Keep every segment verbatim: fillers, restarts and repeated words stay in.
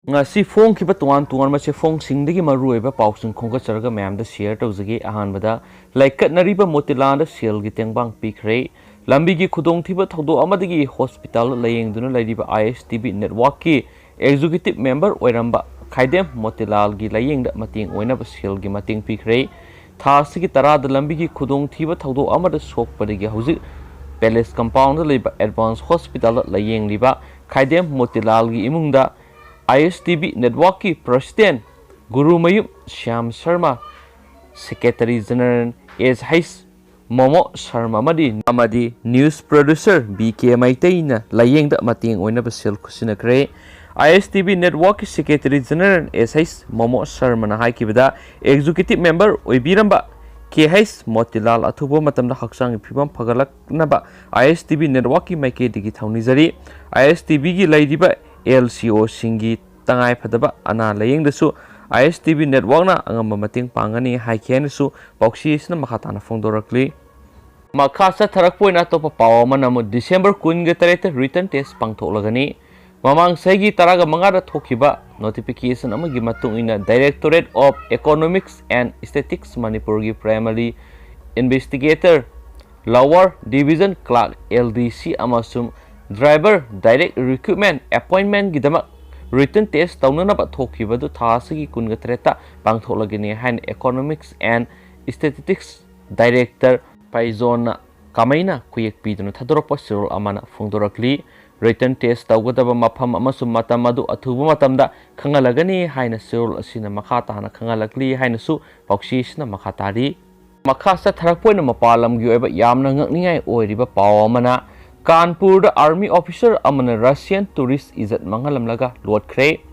ꯉꯁꯤ ꯐꯣꯡꯈꯤꯕ ꯇꯣꯉꯥꯟ ꯇꯣꯉꯥꯟꯕ ꯆꯦꯐꯣꯡꯁꯤꯡꯗꯒꯤ ꯃꯔꯨꯑꯣꯏꯕ ꯄꯥꯎꯁꯤꯡ ꯈꯣꯝꯒꯠꯆꯔꯒ ꯃꯌꯥꯝꯗ ꯁꯤꯌꯔ ꯇꯧꯖꯒꯦ꯫ ꯑꯍꯥꯟꯕꯗ, ꯂꯩꯀꯠꯅꯔꯤꯕ ꯃꯣꯇꯤꯂꯥꯜꯗ ꯁꯦꯜꯒꯤ ꯇꯦꯡꯕꯥꯡ ꯄꯤꯈ꯭ꯔꯦ꯫ ꯂꯝꯕꯤꯒꯤ ꯈꯨꯗꯣꯡꯊꯤꯕ ꯊꯧꯗꯣꯛ ꯑꯃꯗꯒꯤ ꯍꯣꯁꯄꯤꯇꯥꯜꯗ ꯂꯥꯌꯦꯡꯗꯨꯅ ꯂꯩꯔꯤꯕ ꯑꯥꯏ S T V ꯅꯦꯠꯋꯥꯔꯛꯀꯤ executive member ꯑꯣꯏꯔꯝꯕ ꯈꯥꯏꯗꯦꯝ ꯃꯣꯇꯤꯂꯥꯜꯒꯤ ꯂꯥꯌꯦꯡꯗ ꯃꯇꯦꯡ ꯑꯣꯏꯅꯕ ꯁꯦꯜꯒꯤ ꯃꯇꯦꯡ ꯄꯤꯈ꯭ꯔꯦ꯫ ꯊꯥ ꯑꯁꯤꯒꯤ ꯇꯔꯥꯗ ꯂꯝꯕꯤꯒꯤ ꯈꯨꯗꯣꯡꯊꯤꯕ ꯊꯧꯗꯣꯛ ꯑꯃꯗ ꯁꯣꯛꯄꯗꯒꯤ ꯍꯧꯖꯤꯛ ꯄꯦꯂꯦꯁ ꯀꯝꯄꯥꯎꯟꯗ ꯂꯩꯕ ꯑꯦꯗꯚꯥꯟꯁ ꯍꯣꯁꯄꯤꯇꯥꯜꯗ ꯂꯥꯌꯦꯡꯂꯤꯕ ꯈꯥꯏꯗꯦꯝ ꯃꯣꯇꯤꯂꯥꯜꯒꯤ ꯏꯃꯨꯡꯗ ꯑꯥꯏ ꯑꯦꯁ ꯇꯤ ꯚꯤ ꯅꯦꯠꯋꯥꯔꯛꯀꯤ president Gurumayum Shyam Sharma, secretary general S H Momo Sharma ꯑꯃꯗꯤ, ꯑꯃꯗꯤ ꯅ꯭ꯌꯨꯁ ꯄ꯭ꯔꯣꯗ꯭ꯌꯨꯁꯔ ꯕꯤ ꯀꯦ ꯃꯩꯇꯩꯅ ꯂꯥꯌꯦꯡꯗ ꯃꯇꯦꯡ ꯑꯣꯏꯅꯕ ꯁꯦꯜ ꯈꯨꯠꯁꯤꯟꯅꯈ꯭ꯔꯦ꯫ ꯑꯥꯏ ꯑꯦꯁ ꯇꯤ ꯚꯤ ꯅꯦꯠꯋꯥꯔꯛꯀꯤ secretary general S H Momo ꯁꯔꯃꯅ ꯍꯥꯏꯈꯤꯕꯗ, ꯑꯦꯛꯖꯤꯀ꯭ꯌꯨꯇꯤꯚ ꯃꯦꯝꯕꯔ ꯑꯣꯏꯕꯤꯔꯝꯕ ꯀꯦ ꯍꯩꯆ ꯃꯣꯇꯤꯂꯥꯜ ꯑꯊꯨꯕ ꯃꯇꯝꯗ ꯍꯛꯆꯥꯡꯒꯤ ꯐꯤꯕꯝ ꯐꯒꯠꯂꯛꯅꯕ ꯑꯥꯏ ꯑꯦꯁ ꯇꯤ ꯚꯤ ꯅꯦꯠꯋꯥꯔꯛꯀꯤ ꯃꯥꯏꯀꯩꯗꯒꯤ ꯊꯧꯅꯤꯖꯔꯤ꯫ ꯑꯥꯏ ꯑꯦꯁ ꯇꯤ ꯚꯤꯒꯤ ꯂꯩꯔꯤꯕ ꯑꯦꯜ ꯁꯤ ꯑꯣꯁꯤꯡꯒꯤ ꯇꯉꯥꯏꯐꯗꯕ ꯑꯅꯥ ꯂꯥꯌꯦꯡꯗꯁꯨ ꯑꯥꯏ ꯑꯦꯁ ꯇꯤ ꯚꯤ ꯅꯦꯠꯋꯥꯔꯛꯅ ꯑꯉꯝꯕ ꯃꯇꯦꯡ ꯄꯥꯡꯒꯅꯤ ꯍꯥꯏꯈꯤ ꯍꯥꯏꯅꯁꯨ ꯄꯥꯎꯆꯦ ꯑꯁꯤꯅ ꯃꯈꯥ ꯇꯥꯅ ꯐꯣꯡꯗꯣꯔꯛꯂꯤ꯫ ꯃꯈꯥ ꯆꯠꯊꯔꯛꯄ ꯑꯣꯏꯅ ꯑꯇꯣꯞꯄ ꯄꯥꯎ ꯑꯃꯅ ꯑꯃꯨꯛ ꯗꯤꯁꯦꯝꯕꯔ ꯀꯨꯟꯒ ꯇꯔꯦꯠꯇ ꯔꯤꯇꯟ ꯇꯦꯁ ꯄꯥꯡꯊꯣꯛꯂꯒꯅꯤ꯫ ꯃꯃꯥꯡ ꯆꯍꯤꯒꯤ ꯇꯔꯥꯒ ꯃꯉꯥꯗ ꯊꯣꯛꯈꯤꯕ ꯅꯣꯇꯤꯐꯤꯀꯦꯁꯟ ꯑꯃꯒꯤ ꯃꯇꯨꯡ ꯏꯟꯅ Directorate of Economics and Statistics ꯃꯅꯤꯄꯨꯔꯒꯤ primary investigator, lower division clerk, L D C ꯑꯃꯁꯨꯡ ꯗ꯭ꯔꯥꯏꯚꯔ ꯗꯥꯏꯔꯦꯛ ꯔꯤꯀ꯭ꯔꯨꯠꯃꯦꯟ ꯑꯦꯄꯣꯏꯟꯃꯦꯟꯒꯤꯗꯃꯛ ꯔꯤꯇꯟ ꯇꯦꯁ ꯇꯧꯅꯅꯕ ꯊꯣꯛꯈꯤꯕꯗꯨ ꯊꯥ ꯑꯁꯤꯒꯤ ꯀꯨꯟꯒ ꯇꯔꯦꯠꯇ ꯄꯥꯡꯊꯣꯛꯂꯒꯅꯤ ꯍꯥꯏꯅ Economics and Statistics Director ꯐꯩꯖꯣꯟꯅ ꯀꯥꯃꯩꯅ ꯈꯨꯌꯦꯛ ꯄꯤꯗꯨꯅ ꯊꯥꯗꯣꯔꯛꯄ ꯆꯦꯔꯣꯜ ꯑꯃꯅ ꯐꯣꯡꯗꯣꯔꯛꯂꯤ꯫ ꯔꯤꯇꯟ ꯇꯦꯁ ꯇꯧꯒꯗꯕ ꯃꯐꯝ ꯑꯃꯁꯨꯡ ꯃꯇꯝ ꯑꯗꯨ ꯑꯊꯨꯕ ꯃꯇꯝꯗ ꯈꯪꯍꯜꯂꯒꯅꯤ ꯍꯥꯏꯅ ꯆꯦꯔꯣꯜ ꯑꯁꯤꯅ ꯃꯈꯥ ꯇꯥꯅ ꯈꯪꯍꯜꯂꯛꯂꯤ ꯍꯥꯏꯅꯁꯨ ꯄꯥꯎꯆꯦ ꯑꯁꯤꯅ ꯃꯈꯥ ꯇꯥꯔꯤ꯫ ꯃꯈꯥ ꯆꯠꯊꯔꯛꯄ ꯑꯣꯏꯅ ꯃꯄꯥꯟ ꯂꯝꯒꯤ ꯑꯣꯏꯕ ꯌꯥꯝꯅ ꯉꯛꯅꯤꯡꯉꯥꯏ ꯑꯣꯏꯔꯤꯕ ꯄꯥꯎ ꯑꯃꯅ, ꯀꯥꯟꯄꯨꯔꯗ ꯑꯥꯔꯃꯤ ꯑꯣꯐꯤꯁꯔ ꯑꯃꯅ ꯔꯁꯤꯌꯟ ꯇꯨꯔꯤꯁ ꯏꯖꯠ ꯃꯥꯡꯍꯜꯂꯝꯂꯒ ꯂꯣꯠꯈ꯭ꯔꯦ꯫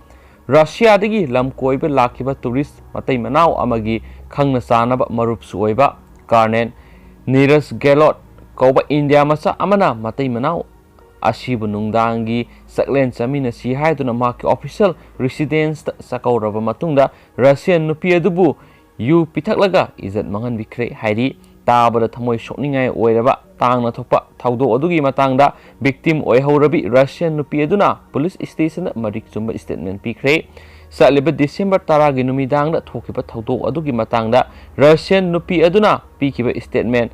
ꯔꯁꯤꯌꯥꯗꯒꯤ ꯂꯝ ꯀꯣꯏꯕ ꯂꯥꯛꯈꯤꯕ ꯇꯨꯔꯤꯁ ꯃꯇꯩ ꯃꯅꯥꯎ ꯑꯃꯒꯤ ꯈꯪꯅ ꯆꯥꯟꯅꯕ ꯃꯔꯨꯞꯁꯨ ꯑꯣꯏꯕ ꯀꯥꯔꯅꯦꯜ ꯅꯤꯔꯖ ꯒꯦꯂꯣꯠ ꯀꯧꯕ ꯏꯟꯗꯤꯌꯥ ꯃꯆꯥ ꯑꯃꯅ ꯃꯇꯩ ꯃꯅꯥꯎ ꯑꯁꯤꯕꯨ ꯅꯨꯡꯗꯥꯡꯒꯤ ꯆꯥꯛꯂꯦꯟ ꯆꯥꯃꯤꯟꯅꯁꯤ ꯍꯥꯏꯗꯨꯅ ꯃꯍꯥꯛꯀꯤ ꯑꯣꯐꯤꯁꯤꯌꯦꯜ ꯔꯤꯁꯤꯗꯦꯟꯁꯇ ꯆꯥꯛꯀꯧꯔꯕ ꯃꯇꯨꯡꯗ, ꯔꯁꯤꯌꯟ ꯅꯨꯄꯤ ꯑꯗꯨꯕꯨ ꯌꯨ ꯄꯤꯊꯛꯂꯒ ꯏꯖꯠ ꯃꯥꯡꯍꯟꯕꯤꯈ꯭ꯔꯦ ꯍꯥꯏꯔꯤ꯫ ꯇꯥꯕꯗ ꯊꯃꯣꯏ ꯁꯣꯛꯅꯤꯡꯉꯥꯏ ꯑꯣꯏꯔꯕ ꯇꯥꯡꯅ ꯊꯣꯛꯄ ꯊꯧꯗꯣꯛ ꯑꯗꯨꯒꯤ ꯃꯇꯥꯡꯗ victim ꯑꯣꯏꯍꯧꯔꯕꯤ Russian ꯅꯨꯄꯤ ꯑꯗꯨꯅ police stationꯗ ꯃꯔꯤꯛ ꯆꯨꯝꯕ statement ꯄꯤꯈ꯭ꯔꯦ꯫ ꯆꯠꯂꯤꯕ December ꯇꯔꯥꯒꯤ ꯅꯨꯃꯤꯗꯥꯡꯗ ꯊꯣꯛꯈꯤꯕ ꯊꯧꯗꯣꯛ ꯑꯗꯨꯒꯤ ꯃꯇꯥꯡꯗ Russian ꯅꯨꯄꯤ ꯑꯗꯨꯅ ꯄꯤꯈꯤꯕ statement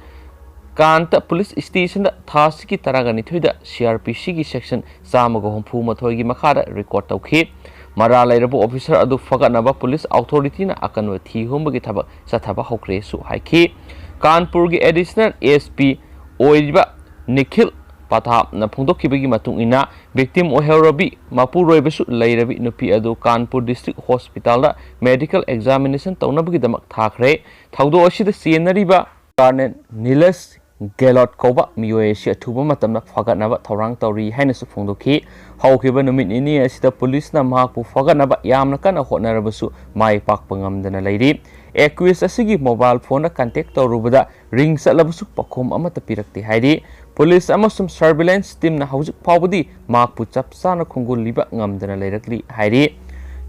ꯀꯥꯟꯇ police stationꯗ ꯊꯥ ꯑꯁꯤꯒꯤ ꯇꯔꯥꯒ ꯅꯤꯊꯣꯏꯗ CrPCꯒꯤ section ꯆꯥꯝꯃꯒ ꯍꯨꯝꯐꯨ ꯃꯥꯊꯣꯏꯒꯤ ꯃꯈꯥꯗ record ꯇꯧꯈꯤ꯫ ꯃꯔꯥꯜ ꯂꯩꯔꯕ officer ꯑꯗꯨ ꯐꯒꯠꯅꯕ police authorityꯅ ꯑꯀꯟꯕ ꯊꯤ ꯍꯨꯝꯕꯒꯤ ꯊꯕꯛ ꯆꯠꯊꯕ ꯍꯧꯈ꯭ꯔꯦꯁꯨ ꯍꯥꯏꯈꯤ꯫ ꯀꯥꯟꯄꯨꯔꯒꯤ additional SP ꯑꯣꯏꯔꯤꯕ ꯅꯤꯈꯤꯜ ꯄꯊꯥꯞꯅ ꯐꯣꯡꯗꯣꯛꯈꯤꯕꯒꯤ ꯃꯇꯨꯡ ꯏꯟꯅ, victim ꯑꯣꯏꯍꯧꯔꯕꯤ ꯃꯄꯨꯔꯣꯏꯕꯁꯨ ꯂꯩꯔꯕꯤ ꯅꯨꯄꯤ ꯑꯗꯨ ꯀꯥꯟꯄꯨꯔ district hospitalꯗ medical examination ꯇꯧꯅꯕꯒꯤꯗꯃꯛ ꯊꯥꯈ꯭ꯔꯦ꯫ ꯊꯧꯗꯣꯛ ꯑꯁꯤꯗ ꯆꯦꯟꯅꯔꯤꯕ Colonel ꯅꯤꯂꯁ ꯒꯦꯂꯣꯠ ꯀꯧꯕ ꯃꯤꯑꯣꯏ ꯑꯁꯤ ꯑꯊꯨꯕ ꯃꯇꯝꯗ ꯐꯒꯠꯅꯕ ꯊꯧꯔꯥꯡ ꯇꯧꯔꯤ ꯍꯥꯏꯅꯁꯨ ꯐꯣꯡꯗꯣꯛꯈꯤ꯫ ꯍꯧꯈꯤꯕ ꯅꯨꯃꯤꯠ ꯅꯤꯅꯤ ꯑꯁꯤꯗ policeꯅ ꯃꯍꯥꯛꯄꯨ ꯐꯒꯠꯅꯕ ꯌꯥꯝꯅ ꯀꯟꯅ ꯍꯣꯠꯅꯔꯕꯁꯨ ꯃꯥꯏ ꯄꯥꯛꯄ ꯉꯝꯗꯅ ꯂꯩꯔꯤ꯫ Accused ꯑꯁꯤꯒꯤ mobile phoneꯗ contact ꯇꯧꯔꯨꯕꯗ ring ꯆꯠꯂꯕꯁꯨ ꯄꯥꯎꯈꯨꯝ ꯑꯃꯠꯇ ꯄꯤꯔꯛꯇꯦ ꯍꯥꯏꯔꯤ꯫ Police ꯑꯃꯁꯨꯡ surveillance teamꯅ ꯍꯧꯖꯤꯛ ꯐꯥꯎꯕꯗꯤ ꯃꯍꯥꯛꯄꯨ ꯆꯞ ꯆꯥꯅ ꯈꯣꯡꯒꯨꯜꯂꯤꯕ ꯉꯝꯗꯅ ꯂꯩꯔꯛꯂꯤ ꯍꯥꯏꯔꯤ꯫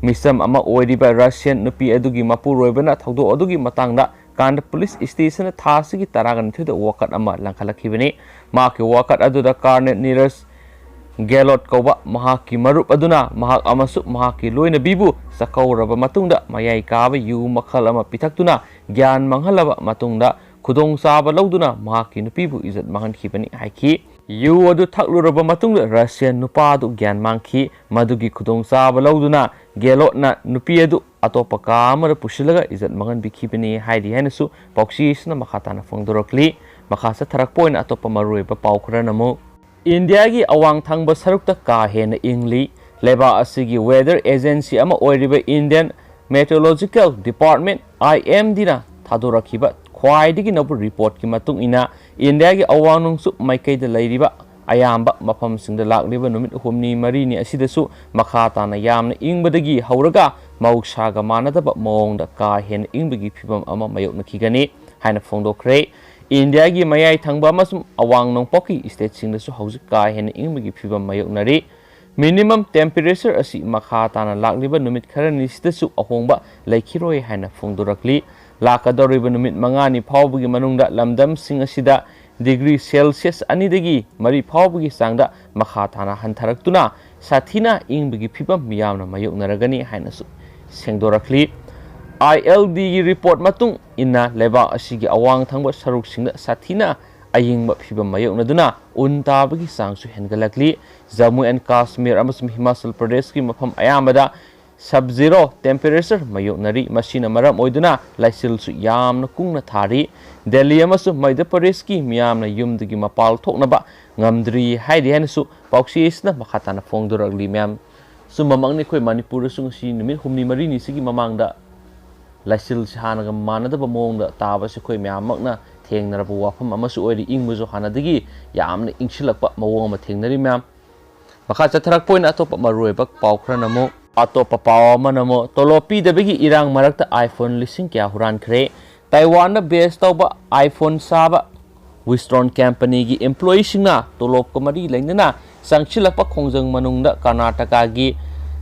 ꯃꯤꯆꯝ ꯑꯃ ꯑꯣꯏꯔꯤꯕ Russian ꯅꯨꯄꯤ ꯑꯗꯨꯒꯤ ꯃꯄꯨꯔꯣꯏꯕꯅ ꯊꯧꯗꯣꯛ ꯑꯗꯨꯒꯤ ꯃꯇꯥꯡꯗ ꯀꯥꯟꯗ police stationꯗ ꯊꯥ ꯑꯁꯤꯒꯤ ꯇꯔꯥꯒ ꯅꯤꯊꯣꯏꯗ ꯋꯥꯀꯠ ꯑꯃ ꯂꯪꯈꯠꯂꯛꯈꯤꯕꯅꯤ꯫ ꯃꯍꯥꯛꯀꯤ ꯋꯥꯀꯠ ꯑꯗꯨꯗ Colonel ꯅꯤꯔꯖ ꯒꯦꯂꯣꯠ ꯀꯧꯕ ꯃꯍꯥꯛꯀꯤ ꯃꯔꯨꯞ ꯑꯗꯨꯅ ꯃꯍꯥꯛ ꯑꯃꯁꯨꯡ ꯃꯍꯥꯛꯀꯤ ꯂꯣꯏꯅꯕꯤꯕꯨ ꯆꯥꯛꯀꯧꯔꯕ ꯃꯇꯨꯡꯗ ꯃꯌꯥꯏ ꯀꯥꯕ ꯌꯨ ꯃꯈꯜ ꯑꯃ ꯄꯤꯊꯛꯇꯨꯅ ꯒ꯭ꯌꯥꯟ ꯃꯥꯡꯍꯜꯂꯕ ꯃꯇꯨꯡꯗ ꯈꯨꯗꯣꯡꯆꯥꯕ ꯂꯧꯗꯨꯅ ꯃꯍꯥꯛꯀꯤ ꯅꯨꯄꯤꯕꯨ ꯏꯖꯠ ꯃꯥꯡꯍꯟꯈꯤꯕꯅꯤ ꯍꯥꯏꯈꯤ꯫ ꯌꯨ ꯑꯗꯨ ꯊꯛꯂꯨꯔꯕ ꯃꯇꯨꯡꯗ Russian ꯅꯨꯄꯥ ꯑꯗꯨ ꯒ꯭ꯌꯥꯟ ꯃꯥꯡꯈꯤ꯫ ꯃꯗꯨꯒꯤ ꯈꯨꯗꯣꯡꯆꯥꯕ ꯂꯧꯗꯨꯅ ꯒꯦꯂꯣꯠꯅ ꯅꯨꯄꯤ ꯑꯗꯨ ꯑꯇꯣꯞꯄ ꯀꯥ ꯑꯃꯗ ꯄꯨꯁꯤꯜꯂꯒ ꯏꯖꯠ ꯃꯥꯡꯍꯟꯕꯤꯈꯤꯕꯅꯤ ꯍꯥꯏꯔꯤ ꯍꯥꯏꯅꯁꯨ ꯄꯥꯎꯆꯦꯁꯤꯅ ꯃꯈꯥ ꯇꯥꯅ ꯐꯣꯡꯗꯣꯔꯛꯂꯤ꯫ ꯃꯈꯥ ꯆꯠꯊꯔꯛꯄ ꯑꯣꯏꯅ ꯑꯇꯣꯞꯄ ꯃꯔꯨꯑꯣꯏꯕ ꯄꯥꯎ ꯈꯔꯅ ꯑꯃꯨꯛ, ꯏꯟꯗꯤꯌꯥꯒꯤ ꯑꯋꯥꯡ ꯊꯪꯕ ꯁꯔꯨꯛꯇ ꯀꯥ ꯍꯦꯟꯅ ꯏꯪꯂꯤ꯫ ꯂꯩꯕꯥꯛ ꯑꯁꯤꯒꯤ weather agency ꯑꯃ ꯑꯣꯏꯔꯤꯕ Indian Meteorological Department, IMDꯅ ꯊꯥꯗꯣꯔꯛꯈꯤꯕ ꯈ꯭ꯋꯥꯏꯗꯒꯤ ꯅꯧꯕ reportꯀꯤ ꯃꯇꯨꯡ ꯏꯟꯅ, ꯏꯟꯗꯤꯌꯥꯒꯤ ꯑꯋꯥꯡ ꯅꯣꯡꯆꯨꯞ ꯃꯥꯏꯀꯩꯗ ꯂꯩꯔꯤꯕ ꯑꯌꯥꯝꯕ ꯃꯐꯝꯁꯤꯡꯗ ꯂꯥꯛꯂꯤꯕ ꯅꯨꯃꯤꯠ ꯍꯨꯝꯅꯤ ꯃꯔꯤꯅꯤ ꯑꯁꯤꯗꯁꯨ ꯃꯈꯥ ꯇꯥꯅ ꯌꯥꯝꯅ ꯏꯪꯕꯗꯒꯤ ꯍꯧꯔꯒ ꯃꯍꯧꯁꯥꯒ ꯃꯥꯟꯅꯗꯕ ꯃꯑꯣꯡꯗ ꯀꯥ ꯍꯦꯟꯅ ꯏꯪꯕꯒꯤ ꯐꯤꯚꯝ ꯑꯃ ꯃꯥꯌꯣꯛꯅꯈꯤꯒꯅꯤ ꯍꯥꯏꯅ ꯐꯣꯡꯗꯣꯛꯈ꯭ꯔꯦ꯫ ꯏꯟꯗꯤꯌꯥꯒꯤ ꯃꯌꯥꯏ ꯊꯪꯕ ꯑꯃꯁꯨꯡ ꯑꯋꯥꯡ ꯅꯣꯡꯄꯣꯛꯀꯤ stateꯁꯤꯡꯗꯁꯨ ꯍꯧꯖꯤꯛ ꯀꯥ ꯍꯦꯟꯅ ꯏꯪꯕꯒꯤ ꯐꯤꯚꯝ ꯃꯥꯌꯣꯛꯅꯔꯤ꯫ Minimum temperature ꯑꯁꯤ ꯃꯈꯥ ꯇꯥꯅ ꯂꯥꯛꯂꯤꯕ ꯅꯨꯃꯤꯠ ꯈꯔꯅꯤꯁꯤꯗꯁꯨ ꯑꯍꯣꯡꯕ ꯂꯩꯈꯤꯔꯣꯏ ꯍꯥꯏꯅ ꯐꯣꯡꯗꯣꯔꯛꯂꯤ꯫ ꯂꯥꯛꯀꯗꯧꯔꯤꯕ ꯅꯨꯃꯤꯠ ꯃꯉꯥꯅꯤ ꯐꯥꯎꯕꯒꯤ ꯃꯅꯨꯡꯗ ꯂꯝꯗꯝꯁꯤꯡ ꯑꯁꯤꯗ ꯗꯤꯒ꯭ꯔꯤ ꯁꯦꯜꯁꯤꯌꯁ ꯑꯅꯤꯗꯒꯤ ꯃꯔꯤ ꯐꯥꯎꯕꯒꯤ ꯆꯥꯡꯗ ꯃꯈꯥ ꯇꯥꯅ ꯍꯟꯊꯔꯛꯇꯨꯅ ꯁꯥꯊꯤꯅ ꯏꯪꯕꯒꯤ ꯐꯤꯕꯝ ꯃꯤꯌꯥꯝꯅ ꯃꯥꯌꯣꯛꯅꯔꯒꯅꯤ ꯍꯥꯏꯅꯁꯨ ꯁꯦꯡꯗꯣꯔꯛꯂꯤ꯫ ꯑꯥꯏ ꯑꯦꯜ ꯗꯤꯒꯤ ꯔꯤꯄꯣꯔꯠ ꯃꯇꯨꯡ ꯏꯟꯅ ꯂꯩꯕꯥꯛ ꯑꯁꯤꯒꯤ ꯑꯋꯥꯡ ꯊꯪꯕ ꯁꯔꯨꯛꯁꯤꯡꯗ ꯁꯥꯊꯤꯅ ꯑꯏꯪꯕ ꯐꯤꯕꯝ ꯃꯥꯌꯣꯛꯅꯗꯨꯅ ꯎꯟ ꯇꯥꯕꯒꯤ ꯆꯥꯡꯁꯨ ꯍꯦꯟꯒꯠꯂꯛꯂꯤ꯫ ꯖꯝꯃꯨ ꯑꯦꯟ ꯀꯥꯁꯃꯤꯔ ꯑꯃꯁꯨꯡ ꯍꯤꯃꯥꯆꯜ ꯄ꯭ꯔꯗꯦꯁꯀꯤ ꯃꯐꯝ ꯑꯌꯥꯝꯕꯗ sub zero temperature ꯃꯥꯌꯣꯛꯅꯔꯤ꯫ ꯃꯁꯤꯅ ꯃꯔꯝ ꯑꯣꯏꯗꯨꯅ ꯂꯩꯆꯤꯜꯁꯨ ꯌꯥꯝꯅ ꯀꯨꯡꯅ ꯊꯥꯔꯤ꯫ ꯗꯦꯜꯂꯤ ꯑꯃꯁꯨꯡ ꯃꯙ꯭ꯌ ꯄ꯭ꯔꯗꯦꯁꯀꯤ ꯃꯤꯌꯥꯝꯅ ꯌꯨꯝꯗꯒꯤ ꯃꯄꯥꯜ ꯊꯣꯛꯅꯕ ꯉꯝꯗ꯭ꯔꯤ ꯍꯥꯏꯔꯤ ꯍꯥꯏꯅꯁꯨ ꯄꯥꯎꯆꯦ ꯑꯁꯤꯅ ꯃꯈꯥ ꯇꯥꯅ ꯐꯣꯡꯗꯣꯔꯛꯂꯤ꯫ ꯃꯌꯥꯝ, ꯆꯨꯝꯕꯃꯛꯅꯤ, ꯑꯩꯈꯣꯏ ꯃꯅꯤꯄꯨꯔꯗꯁꯨ ꯉꯁꯤ ꯅꯨꯃꯤꯠ ꯍꯨꯝꯅꯤ ꯃꯔꯤꯅꯤꯁꯤꯒꯤ ꯃꯃꯥꯡꯗ ꯂꯩꯆꯤꯜꯁꯤ ꯍꯥꯟꯅꯒ ꯃꯥꯟꯅꯗꯕ ꯃꯑꯣꯡꯗ ꯇꯥꯕꯁꯤ ꯑꯩꯈꯣꯏ ꯃꯌꯥꯝꯃꯛꯅ ꯊꯦꯡꯅꯔꯕ ꯋꯥꯐꯝ ꯑꯃꯁꯨ ꯑꯣꯏꯔꯤ꯫ ꯏꯪꯕꯁꯨ ꯍꯥꯟꯅꯗꯒꯤ ꯌꯥꯝꯅ ꯏꯪꯁꯤꯜꯂꯛꯄ ꯃꯑꯣꯡ ꯑꯃ ꯊꯦꯡꯅꯔꯤ꯫ ꯃꯌꯥꯝ, ꯃꯈꯥ ꯆꯠꯊꯔꯛꯄ ꯑꯣꯏꯅ ꯑꯇꯣꯞꯄ ꯃꯔꯨꯑꯣꯏꯕ ꯄꯥꯎ ꯈꯔꯅ ꯑꯃꯨꯛ, ꯑꯇꯣꯞꯄ ꯄꯥꯎ ꯑꯃꯅ ꯑꯃꯨꯛ, ꯇꯣꯂꯣꯞ ꯄꯤꯗꯕꯒꯤ ꯏꯔꯥꯡ ꯃꯔꯛꯇ iPhone ꯂꯤꯁꯤꯡ ꯀꯌꯥ ꯍꯨꯔꯥꯟꯈ꯭ꯔꯦ꯫ ꯇꯥꯏꯋꯥꯟꯗ ꯕꯦꯁ ꯇꯧꯕ iPhone ꯁꯥꯕ Wistron ꯀꯝꯄꯅꯤꯒꯤ ꯏꯝꯄ꯭ꯂꯣꯌꯤꯁꯤꯡꯅ ꯇꯣꯂꯣꯞꯀ ꯃꯔꯤ ꯂꯩꯅꯅ ꯆꯪꯁꯤꯜꯂꯛꯄ ꯈꯣꯡꯖꯪ ꯃꯅꯨꯡꯗ ꯀꯔꯅꯥꯇꯀꯥꯒꯤ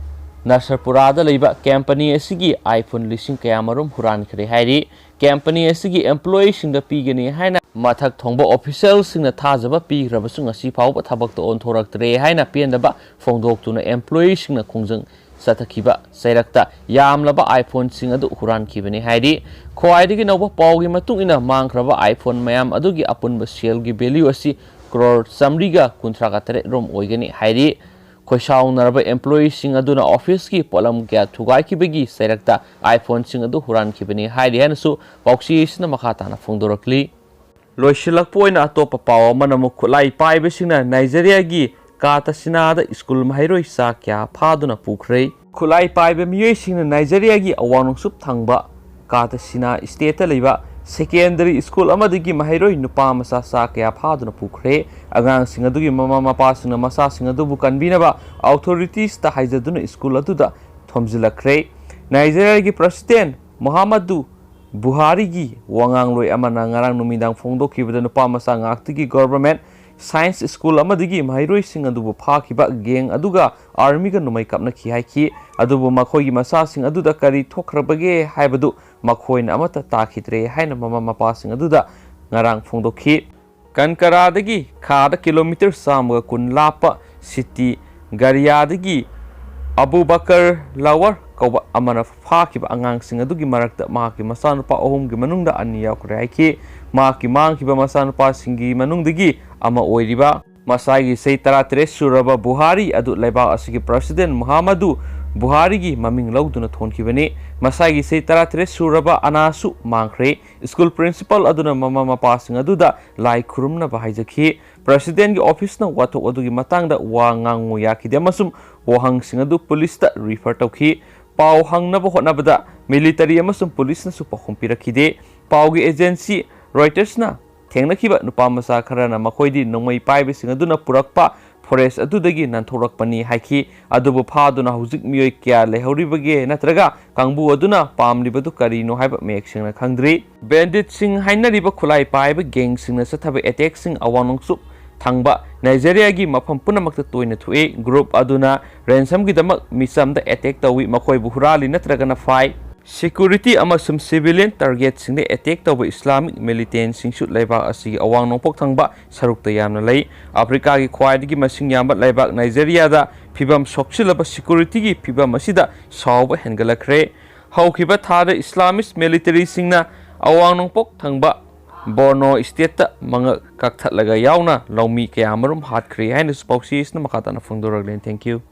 ꯅꯔꯁꯄꯨꯔꯥꯗ ꯂꯩꯕ ꯀꯝꯄꯅꯤ ꯑꯁꯤꯒꯤ iPhone ꯂꯤꯁꯤꯡ ꯀꯌꯥꯃꯔꯨꯝ ꯍꯨꯔꯥꯟꯈ꯭ꯔꯦ ꯍꯥꯏꯔꯤ꯫ ꯀꯝꯄꯅꯤ ꯑꯁꯤꯒꯤ ꯏꯝꯄ꯭ꯂꯣꯌꯤꯁꯤꯡꯗ ꯄꯤꯒꯅꯤ ꯍꯥꯏꯅ ꯃꯊꯛ ꯊꯣꯡꯕ ꯑꯣꯐꯤꯁꯤꯌꯦꯜꯁꯤꯡꯅ ꯊꯥꯖꯕ ꯄꯤꯈ꯭ꯔꯕꯁꯨ ꯉꯁꯤ ꯐꯥꯎꯕ ꯊꯕꯛꯇ ꯑꯣꯟꯊꯣꯔꯛꯇ꯭ꯔꯦ ꯍꯥꯏꯅ ꯄꯦꯟꯗꯕ ꯐꯣꯡꯗꯣꯛꯇꯨꯅ ꯏꯝꯄ꯭ꯂꯣꯌꯤꯁꯤꯡꯅ ꯈꯣꯡꯖꯪ ꯆꯠꯊꯈꯤꯕ ꯆꯩꯔꯛꯇ ꯌꯥꯝꯂꯕ iPhone ꯁꯤꯡ ꯑꯗꯨ ꯍꯨꯔꯥꯟꯈꯤꯕꯅꯤ ꯍꯥꯏꯔꯤ꯫ ꯈ꯭ꯋꯥꯏꯗꯒꯤ ꯅꯧꯕ ꯄꯥꯎꯒꯤ ꯃꯇꯨꯡ ꯏꯟꯅ, ꯃꯥꯡꯈ꯭ꯔꯕ iPhone ꯃꯌꯥꯝ ꯑꯗꯨꯒꯤ ꯑꯄꯨꯟꯕ ꯁꯦꯜꯒꯤ ꯚꯦꯂ꯭ꯌꯨ ꯑꯁꯤ ꯀ꯭ꯔꯣꯔ ꯆꯥꯃꯔꯤꯒ ꯀꯨꯟꯊ꯭ꯔꯥꯒ ꯇꯔꯦꯠ ꯔꯣꯝ ꯑꯣꯏꯒꯅꯤ ꯍꯥꯏꯔꯤ꯫ ꯈꯣꯏꯁꯥꯎꯅꯔꯕ ꯏꯝꯄ꯭ꯂꯣꯌꯤꯁꯤꯡ ꯑꯗꯨꯅ ꯑꯣꯐꯤꯁꯀꯤ ꯄꯣꯠꯂꯝ ꯀꯌꯥ ꯊꯨꯒꯥꯏꯈꯤꯕꯒꯤ ꯆꯩꯔꯛꯇ iPhone ꯁꯤꯡ ꯑꯗꯨ ꯍꯨꯔꯥꯟꯈꯤꯕꯅꯤ ꯍꯥꯏꯔꯤ ꯍꯥꯏꯅꯁꯨ ꯄꯥꯎꯆꯦ ꯑꯁꯤꯅ ꯃꯈꯥ ꯇꯥꯅ ꯐꯣꯡꯗꯣꯔꯛꯂꯤ꯫ ꯂꯣꯏꯁꯤꯜꯂꯛꯄ ꯑꯣꯏꯅ ꯑꯇꯣꯞꯄ ꯄꯥꯎ ꯑꯃꯅ ꯑꯃꯨꯛ, ꯈꯨꯠꯂꯥꯏ ꯄꯥꯏꯕꯁꯤꯡꯅ ꯅꯥꯏꯖꯦꯔꯤꯌꯥꯒꯤ ꯀꯥꯇꯁꯤꯅꯥꯗ ꯁ꯭ꯀꯨꯜ ꯃꯍꯩꯔꯣꯏ ꯆꯥ ꯀꯌꯥ ꯐꯥꯗꯨꯅ ꯄꯨꯈ꯭ꯔꯦ꯫ ꯈꯨꯠꯂꯥꯏ ꯄꯥꯏꯕ ꯃꯤꯑꯣꯏꯁꯤꯡꯅ ꯅꯥꯏꯖꯦꯔꯤꯌꯥꯒꯤ ꯑꯋꯥꯡ ꯅꯣꯡꯆꯨꯞ ꯊꯪꯕ ꯀꯥꯇꯁꯤꯅꯥ ꯁ꯭ꯇꯦꯠꯇ ꯂꯩꯕ ꯁꯦꯀꯦꯟꯗꯔꯤ ꯁ꯭ꯀꯨꯜ ꯑꯃꯗꯒꯤ ꯃꯍꯩꯔꯣꯏ ꯅꯨꯄꯥ ꯃꯆꯥ ꯆꯥ ꯀꯌꯥ ꯐꯥꯗꯨꯅ ꯄꯨꯈ꯭ꯔꯦ꯫ ꯑꯉꯥꯡꯁꯤꯡ ꯑꯗꯨꯒꯤ ꯃꯃꯥ ꯃꯄꯥꯁꯤꯡꯅ ꯃꯆꯥꯁꯤꯡ ꯑꯗꯨꯕꯨ ꯀꯟꯕꯤꯅꯕ ꯑꯣꯊꯣꯔꯤꯇꯤꯁꯇ ꯍꯥꯏꯖꯗꯨꯅ ꯁ꯭ꯀꯨꯜ ꯑꯗꯨꯗ ꯊꯣꯝꯖꯤꯜꯂꯛꯈ꯭ꯔꯦ꯫ ꯅꯥꯏꯖꯦꯔꯤꯌꯥꯒꯤ ꯄ꯭ꯔꯁꯤꯗꯦꯟ ꯃꯣꯍꯥꯃꯗꯨ ꯕꯨꯍꯥꯔꯤꯒꯤ ꯋꯥꯉꯥꯡꯂꯣꯏ ꯑꯃꯅ ꯉꯔꯥꯡ ꯅꯨꯃꯤꯗꯥꯡ ꯐꯣꯡꯗꯣꯛꯈꯤꯕꯗ ꯅꯨꯄꯥ ꯃꯆꯥ ꯉꯥꯛꯇꯒꯤ ꯒꯣꯚꯔꯟꯃꯦꯟꯠ ꯁꯥꯏꯟꯁ ꯁ꯭ꯀꯨꯜ ꯑꯃꯗꯒꯤ ꯃꯍꯩꯔꯣꯏꯁꯤꯡ ꯑꯗꯨꯕꯨ ꯐꯥꯈꯤꯕ ꯒꯦꯡ ꯑꯗꯨꯒ ꯑꯥꯔꯃꯤꯒ ꯅꯣꯡꯃꯩ ꯀꯥꯞꯅꯈꯤ ꯍꯥꯏꯈꯤ꯫ ꯑꯗꯨꯕꯨ ꯃꯈꯣꯏꯒꯤ ꯃꯆꯥꯁꯤꯡ ꯑꯗꯨꯗ ꯀꯔꯤ ꯊꯣꯛꯈ꯭ꯔꯕꯒꯦ ꯍꯥꯏꯕꯗꯨ ꯃꯈꯣꯏꯅ ꯑꯃꯠꯇ ꯇꯥꯈꯤꯗ꯭ꯔꯦ ꯍꯥꯏꯅ ꯃꯃꯥ ꯃꯄꯥꯁꯤꯡ ꯑꯗꯨꯗ ꯉꯔꯥꯡ ꯐꯣꯡꯗꯣꯛꯈꯤ꯫ ꯀꯟꯀꯔꯥꯗꯒꯤ ꯈꯥꯗ ꯀꯤꯂꯣꯃꯤꯇꯔ ꯆꯥꯝꯃꯒ ꯀꯨꯟ ꯂꯥꯞꯄ ꯁꯤꯇꯤ ꯒꯔꯤꯌꯥꯗꯒꯤ ꯑꯕꯨ ꯕꯀꯔ ꯂꯋꯔ ꯀꯧꯕ ꯑꯃꯅ ꯐꯥꯈꯤꯕ ꯑꯉꯥꯡꯁꯤꯡ ꯑꯗꯨꯒꯤ ꯃꯔꯛꯇ ꯃꯍꯥꯛꯀꯤ ꯃꯆꯥꯅꯨꯄꯥ ꯑꯍꯨꯝꯒꯤ ꯃꯅꯨꯡꯗ ꯑꯅꯤ ꯌꯥꯎꯈ꯭ꯔꯦ ꯍꯥꯏꯈꯤ꯫ ꯃꯍꯥꯛꯀꯤ ꯃꯥꯡꯈꯤꯕ ꯃꯆꯥꯅꯨꯄꯥꯁꯤꯡꯒꯤ ꯃꯅꯨꯡꯗꯒꯤ ꯑꯃ ꯑꯣꯏꯔꯤꯕ ꯃꯁꯥꯒꯤ ꯆꯍꯤ ꯇꯔꯥꯇꯔꯦꯠ ꯁꯨꯔꯕ ꯕꯨꯍꯥꯔꯤ ꯑꯗꯨ ꯂꯩꯕꯥꯛ ꯑꯁꯤꯒꯤ ꯄ꯭ꯔꯁꯤꯗꯦꯟ ꯃꯨꯍꯥꯃꯗꯨ ꯕꯨꯍꯥꯔꯤꯒꯤ ꯃꯃꯤꯡ ꯂꯧꯗꯨꯅ ꯊꯣꯟꯈꯤꯕꯅꯤ꯫ ꯃꯁꯥꯒꯤ ꯆꯍꯤ ꯇꯔꯥꯇꯔꯦꯠ ꯁꯨꯔꯕ ꯑꯅꯥꯁꯨ ꯃꯥꯡꯈ꯭ꯔꯦ꯫ ꯁ꯭ꯀꯨꯜ ꯄ꯭ꯔꯤꯟꯁꯤꯄꯥꯜ ꯑꯗꯨꯅ ꯃꯃꯥ ꯃꯄꯥꯁꯤꯡ ꯑꯗꯨꯗ ꯂꯥꯏ ꯈꯨꯔꯨꯝꯅꯕ ꯍꯥꯏꯖꯈꯤ꯫ ꯄ꯭ꯔꯁꯤꯗꯦꯟꯒꯤ ꯑꯣꯐꯤꯁꯅ ꯋꯥꯊꯣꯛ ꯑꯗꯨꯒꯤ ꯃꯇꯥꯡꯗ ꯋꯥ ꯉꯥꯡꯉꯨ ꯌꯥꯈꯤꯗꯦ ꯑꯃꯁꯨꯡ ꯋꯥꯍꯪꯁꯤꯡ ꯑꯗꯨ ꯄꯨꯂꯤꯁꯇ ꯔꯤꯐꯔ ꯇꯧꯈꯤ꯫ ꯄꯥꯎ ꯍꯪꯅꯕ ꯍꯣꯠꯅꯕꯗ ꯃꯤꯂꯤꯇꯔꯤ ꯑꯃꯁꯨꯡ ꯄꯨꯂꯤꯁꯅꯁꯨ ꯄꯥꯎꯈꯨꯝ ꯄꯤꯔꯛꯈꯤꯗꯦ꯫ ꯄꯥꯎꯒꯤ ꯑꯦꯖꯦꯟꯁꯤ ꯔꯣꯏꯇꯔꯁꯅ ꯊꯦꯡꯅꯈꯤꯕ ꯅꯨꯄꯥ ꯃꯆꯥ ꯈꯔꯅ ꯃꯈꯣꯏꯗꯤ ꯅꯣꯡꯃꯩ ꯄꯥꯏꯕꯁꯤꯡ ꯑꯗꯨꯅ ꯄꯨꯔꯛꯄ ꯐꯣꯔꯦꯁ ꯑꯗꯨꯗꯒꯤ ꯅꯥꯟꯊꯣꯔꯛꯄꯅꯤ ꯍꯥꯏꯈꯤ꯫ ꯑꯗꯨꯕꯨ ꯐꯥꯗꯨꯅ ꯍꯧꯖꯤꯛ ꯃꯤꯑꯣꯏ ꯀꯌꯥ ꯂꯩꯍꯧꯔꯤꯕꯒꯦ ꯅꯠꯇ꯭ꯔꯒ ꯀꯥꯡꯕꯨ ꯑꯗꯨꯅ ꯄꯥꯝꯂꯤꯕꯗꯨ ꯀꯔꯤꯅꯣ ꯍꯥꯏꯕ ꯃꯌꯦꯛ ꯁꯦꯡꯅ ꯈꯪꯗ꯭ꯔꯤ꯫ ꯕꯦꯟꯗꯤꯠꯁꯤꯡ ꯍꯥꯏꯅꯔꯤꯕ ꯈꯨꯠꯂꯥꯏ ꯄꯥꯏꯕ ꯒꯦꯡꯁꯤꯡꯅ ꯆꯠꯊꯕ ꯑꯦꯇꯦꯛꯁꯤꯡ ꯑꯋꯥꯡ ꯅꯣꯡꯆꯨꯞ ꯊꯪꯕ ꯅꯥꯏꯖꯦꯔꯤꯌꯥꯒꯤ ꯃꯐꯝ ꯄꯨꯝꯅꯃꯛꯇ ꯇꯣꯏꯅ ꯊꯣꯛꯏ꯫ ꯒ꯭ꯔꯨꯞ ꯑꯗꯨꯅ ꯔꯦꯟꯁꯝꯒꯤꯗꯃꯛ ꯃꯤꯆꯝꯗ ꯑꯦꯇꯦꯛ ꯇꯧꯏ, ꯃꯈꯣꯏꯕꯨ ꯍꯨꯔꯥꯜꯂꯤ ꯅꯠꯇ꯭ꯔꯒꯅ ꯐꯥꯏ꯫ ꯁꯦꯀ꯭ꯌꯨꯔꯤꯇꯤ ꯑꯃꯁꯨꯡ ꯁꯤꯚꯤꯂꯤꯌꯟ ꯇꯥꯔꯒꯦꯠꯁꯤꯡꯗ ꯑꯦꯇꯦꯛ ꯇꯧꯕ ꯏꯁꯂꯥꯃꯤꯛ ꯃꯤꯂꯤꯇꯦꯟꯁꯤꯡꯁꯨ ꯂꯩꯕꯥꯛ ꯑꯁꯤꯒꯤ ꯑꯋꯥꯡ ꯅꯣꯡꯄꯣꯛ ꯊꯪꯕ ꯁꯔꯨꯛꯇ ꯌꯥꯝꯅ ꯂꯩ꯫ ꯑꯐ꯭ꯔꯤꯀꯥꯒꯤ ꯈ꯭ꯋꯥꯏꯗꯒꯤ ꯃꯁꯤꯡ ꯌꯥꯝꯕ ꯂꯩꯕꯥꯛ ꯅꯥꯏꯖꯦꯔꯤꯌꯥꯗ ꯐꯤꯕꯝ ꯁꯣꯛꯆꯤꯜꯂꯕ ꯁꯦꯀ꯭ꯌꯨꯔꯤꯇꯤꯒꯤ ꯐꯤꯕꯝ ꯑꯁꯤꯗ ꯁꯥꯎꯕ ꯍꯦꯟꯒꯠꯂꯛꯈ꯭ꯔꯦ꯫ ꯍꯧꯈꯤꯕ ꯊꯥꯗ ꯏꯁꯂꯥꯃꯤꯁ ꯃꯤꯂꯤꯇꯔꯤꯁꯤꯡꯅ ꯑꯋꯥꯡ ꯅꯣꯡꯄꯣꯛ ꯊꯪꯕ ꯕꯣꯔꯅꯣ ꯁ꯭ꯇꯦꯠꯇ ꯃꯉꯛ ꯀꯛꯊꯠꯂꯒ ꯌꯥꯎꯅ ꯂꯧꯃꯤ ꯀꯌꯥ ꯑꯃꯔꯣꯝ ꯍꯥꯠꯈ꯭ꯔꯦ ꯍꯥꯏꯅꯁꯨ ꯄꯥꯎꯆꯦꯁꯤꯅ ꯃꯈꯥ ꯇꯥꯅ ꯐꯣꯡꯗꯣꯔꯛꯂꯤ꯫ Thank you꯫